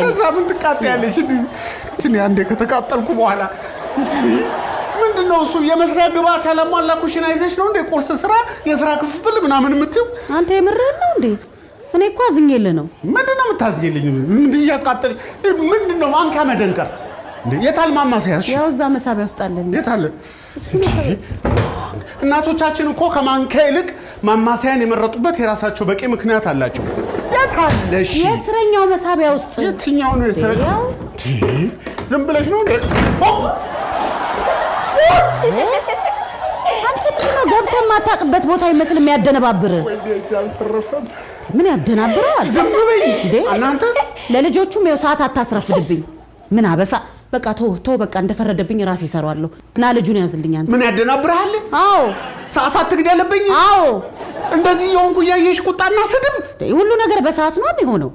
ለዛ ምን ትቃጠያለሽ? እኔ አንዴ ከተቃጠልኩ በኋላ ምንድን ነው እሱ የመስሪያ ግብዓት ያላሟላ ኩሽና ይዘሽ ነው እንዴ ቁርስ ስራ፣ የስራ ክፍፍል ምናምን የምትይው? አንተ የምርህን ነው እንዴ? እኔ እኮ አዝኜልህ ነው። ምንድን ነው የምታዝኝልኝ? ምንድን እያቃጠልሽ ምንድን ነው ማንኪያ መደንቀር? እንዴ የታል ማማሰያሽ? ያው እዛ መሳቢያ ውስጥ አለን። የታለ? እናቶቻችን እኮ ከማንኪያ ይልቅ ማማሰያን የመረጡበት የራሳቸው በቂ ምክንያት አላቸው። የታለሽ? የእስረኛው መሳቢያ ውስጥ። የትኛው ነው የስረኛው? ያው። ዝም ብለሽ ነው እንዴ? አንተ ምንድን ነው ገብተህ የማታውቅበት ቦታ ይመስል የሚያደነባብር? ምን ያደናብረዋል? ዝም በይ እንዴ? እናንተ። ለልጆቹም ያው ሰዓት አታስረፍድብኝ። ምን አበሳ። በቃ ቶ ቶ በቃ እንደፈረደብኝ ራሴ እሰራዋለሁ። ና ልጁን ያዝልኝ አንተ። ምን ያደናብርሃል? አዎ። ሰዓት አትግደልብኝ። አዎ። እንደዚህ የሆንኩ እያየሽ ቁጣና ስድብ። ሁሉ ነገር በሰዓት ነው የሚሆነው።